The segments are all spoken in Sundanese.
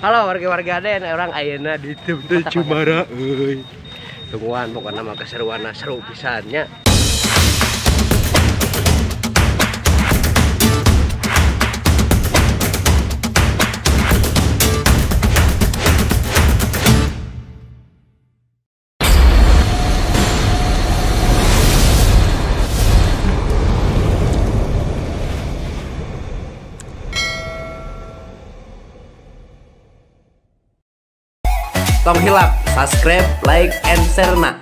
Halo warga-warga Aden, orang ayeuna di Pantai Cemara euy. Tungguan pokokna mah keseruanna seru pisan nya. Tong hilap, subscribe, like, and share na.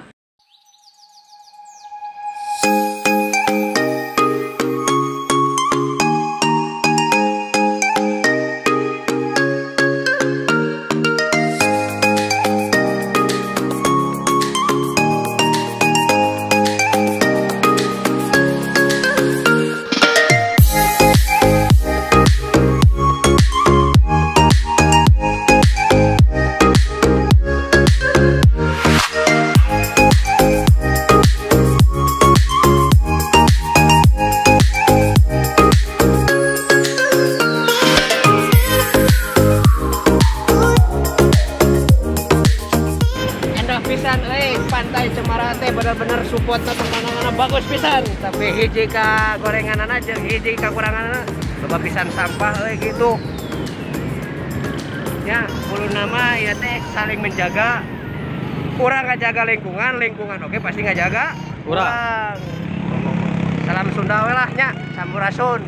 Pisan euy, Pantai Cemara teh bener-bener supportna pemandanganna bagus pisan, tapi hiji ka gorenganana jeung hiji kakuranganana loba pisan sampah euy gitu. Ya, kudu nama ieu teh saling menjaga. Urang ngajaga lingkungan, lingkungan oke pasti ngajaga urang. Salam Sunda we lah nya, sampurasun.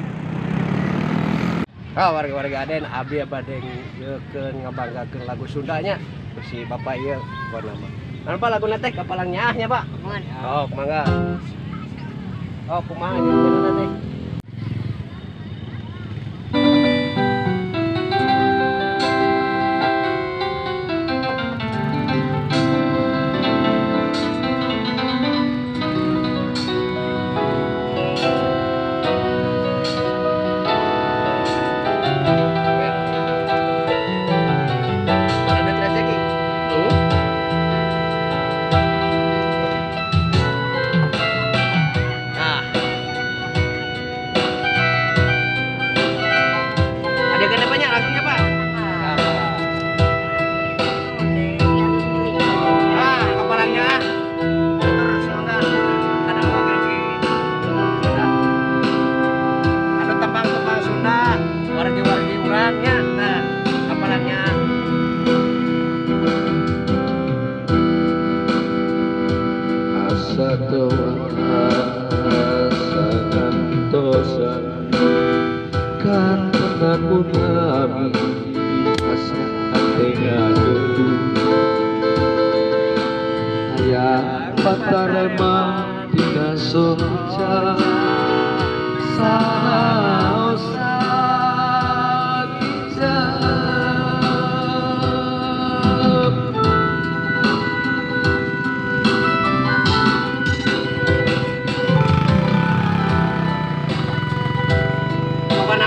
Ah, warga-warga Aden, abdi bade ngeukeun ngabanggakeun lagu Sundanya si bapak ieu pokona mah. Anu Pak laguna teh kapalang nyaah nya Pak. Oh, mangga. Oh, kumaha nyanyi teh?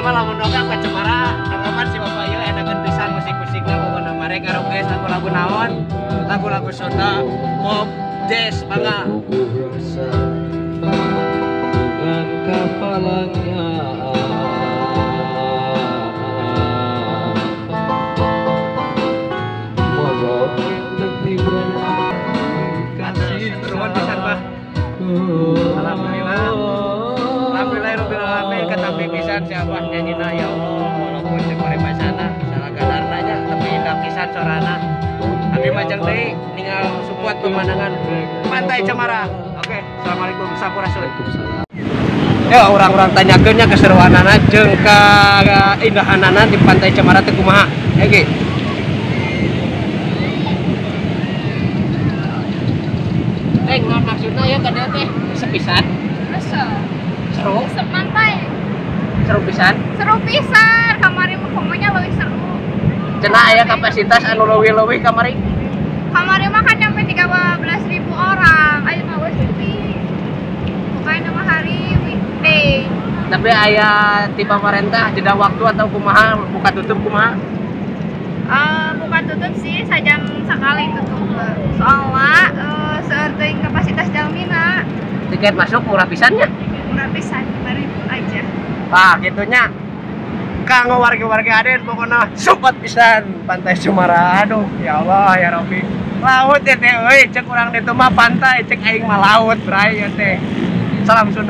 Lamun dongkap ka Cemara, anggapan si bapak ieu enakeun pisan musik-musikna pokona mah rek ngaroges lagu-lagu naon, lagu-lagu Sunda, pop, jazz, mangga. Dengan kapalangnya Nuhun pisan Pak. Alhamdulillah. Alhamdulillahirabbil alamin katampi pisan si abah nyanyina ya Allah walaupun cek paribasana salah gadarna nya tapi indah pisan sorana. Abi majeng deui ningal support pemandangan Pantai Cemara. Oke, assalamualaikum sampurasun. Ya orang-orang tanyakeun nya keseruanana jeung keindahanana di Pantai Cemara teh kumaha. Ya Ki. Teh naon maksudna ya ka dieu teh sepisan? Resep. Seru? Resep pantai. Seru pisan? Seru pisan, kamari mah pokoknya leuwih seru. Cenah aya kapasitas anu leuwih-leuwih kamari? Kamari mah kan nyampe 13.000 orang. Ayo mah geus sepi. Pokoknya nama hari weekday. Tapi aya ti pamarentah jeda waktu atau kumaha buka tutup kumaha? Buka tutup sih sajam sekali tutup. Soalnya seueur teuing kapasitas jalmina. Tiket masuk murah pisannya? Murah pisan, 5.000 aja. Wah, gitunya. Kanggo warga-warga Aden pokoknya support pisan Pantai Cemara. Aduh, ya Allah ya Rabbi. Laut ya teh euy, cek urang ditu mah pantai, cek aing mah laut, bray ya teh. Salam Sunda.